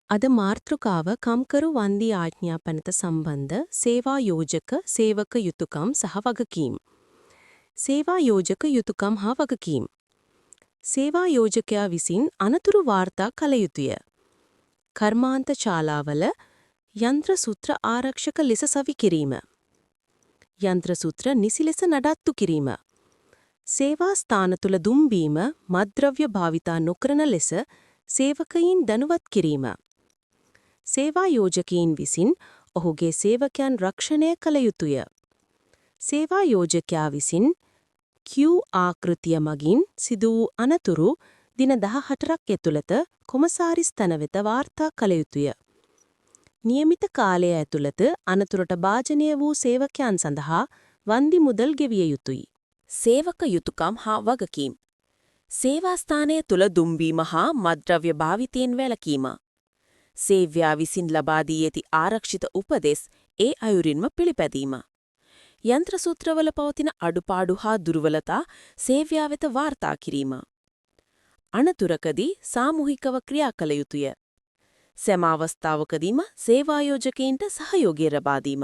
අද මාතෘකාව කම්කරු වන්දි ආඥා පැනත සම්බන්ධ සේවා යෝජක සේවක යුතුකම් සහ වගකීම්. සේවා යෝජක යුතුකම් හා වගකීම්. සේවා යෝජකයා විසින් අනතුරු වාර්තා කළ යුතුය. කර්මාන්ත ශාලාවල යන්ත්‍ර සූත්‍ර ආරක්ෂක ලෙස සවි කිරීම. යන්ත්‍ර සූත්‍ර නිසි ලෙස නඩත්තු කිරීම. සේවා ස්ථාන තුළ දුම් බීම, මත්ද්‍රව්‍ය භාවිතා නොකරන ලෙස සේවකයින් දැනුවත් කිරීම. සේවා යෝජකයින් විසින් ඔහුගේ සේවකයන් රක්ෂණය කළ යුතුය. සේවා යෝජකයා විසින් Q ආකෘතිය මගින් සිදු වූ අනතුරු දින 14ක් ඇතුළත කොමසාරිස් තැන වෙත වාර්තා කළ යුතුය. නියමිත කාලය ඇතුළත අනතුරට භාජනය වූ සේවකයන් සඳහා වන්දි මුදල් ගෙවිය යුතුයි. සේවක යුතුකම් හා වගකීම්. සේවා ස්ථානය තුළ දුම් බීම හා මත්ද්‍රව්‍ය භාවිතයෙන් වැළකීම. සේව්‍යා විසින් ලබා දී ඇති ආරක්ෂිත උපදෙස් ඒ අයුරින්ම පිළිපැදීම. යන්ත්‍ර සූත්‍රවල පවතින අඩුපාඩු හා දුර්වලතා සේව්‍යා වෙත වාර්තා කිරීම. අනතුරකදී සාමූහිකව ක්‍රියා කළ යුතුය. සෑම අවස්ථාවකදීම සේවා යෝජකයින්ට සහයෝගය ලබා දීම.